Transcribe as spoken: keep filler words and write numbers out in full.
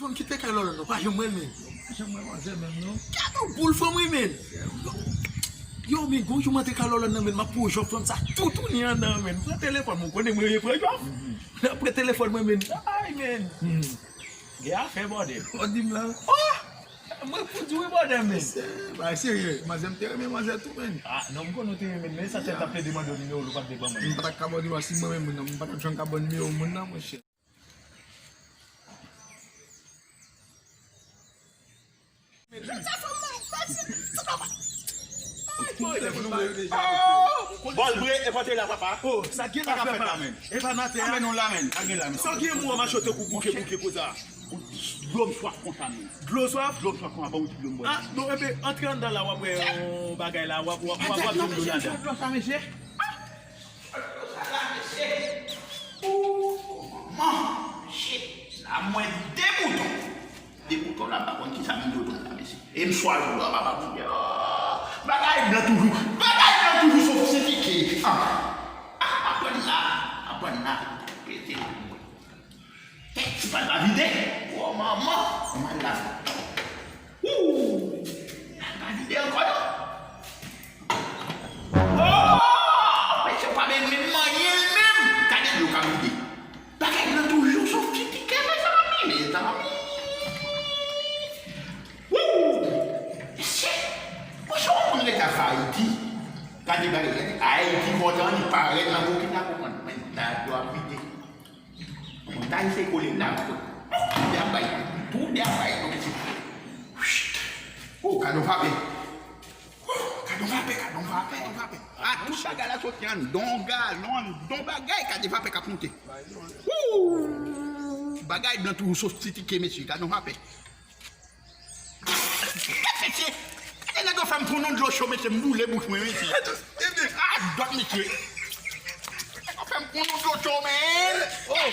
Fanm ki te kay Lòlàn nan, pa janm wè l, men. Pa janm wè manzè menm, non. Gade yon boul fanm, wi, men. Yo, men, gon jou m antre kay Lòlàn nan, men, m ap pran jòf fanm sa toutouni anndan, men. M pran telefòn mwen, ou konnen mwen renmen pran jòf. M ap pran telefòn mwen, men. Ay, men. Gen afè, bòdè. Ou di m la? Oh! Mwen pou di wi, bòdè, men. Se bagay serye. Manzè, m te renmen manzè tou, men. Ah, non, m konnen w te renmen, men sa fè m t ap plede mande w nimewo l, ou pa t vle ban mwen. M pa t ap ka ban w nimewo, si m renmen moun nan, m pa t ap janm ka ban w nimewo moun nan, monchè. Bòl bre, e pote la, papa. Oh, sa gen la fèt la, men. E pa nan tè a. Amèn, non, la, men. Pa gen la, men. Sa gen mou an machote kou bouke, bouke, konsa. Dlo m swaf konsa, men. Dlo swaf? Dlo m swaf konsa, ban m ti dlo m bwè. Ah, non, enben, antre anndan la, w ap wè yon bagay la, w ap, w ap, w ap, w ap jwenn dlo ladan. Dlo sa, mesye. Sa la, mesye. Ooh, manman, shit. La, mwen de bouton. De bouton la, m pa konn ki sa m dwe pran la, mesye. E m swa jou a, papa Bondye. Oh, bagay blan toujou. Bagay blan toujou sofistike. Ah, ah, aprann la. Aprann la. Pete pou mwen. Tèt ti pal pa vide. Oh, manman. Manman la. Ooh. Pal pa vide ankò, non. Oh! Mesye pa menm, menm manyen l menm. Gade dlo k ap vide. Bagay blan toujou sofistike, mezanmi, mezanmi. Wouw! Mesye, monchè, yon moun rete ap fè Ayiti. Gade bagay, gade. Ayiti kontan, li parèt nan kokin la, konprann. Men, la, dlo ap vide. Montaj se kole la, tou de ap bay, tou de ap bay, donk se. Oh, gade yon frape. Gadon frape, gadon frape, gadon frape. Ah, tout bagay la soti anndan yon galon, anndan yon bagay, gade frape k ap moute. Wouw! Bagay blan toujou sofistike, mesye, gadon frape. Gade, mesye! Gade nèg yo fè m pran yon dlo cho, mesye, m boule bouch mwen, mesye. Ah, dòt, mesye! Nèg yo fè m pran yon dlo cho, men! Oh!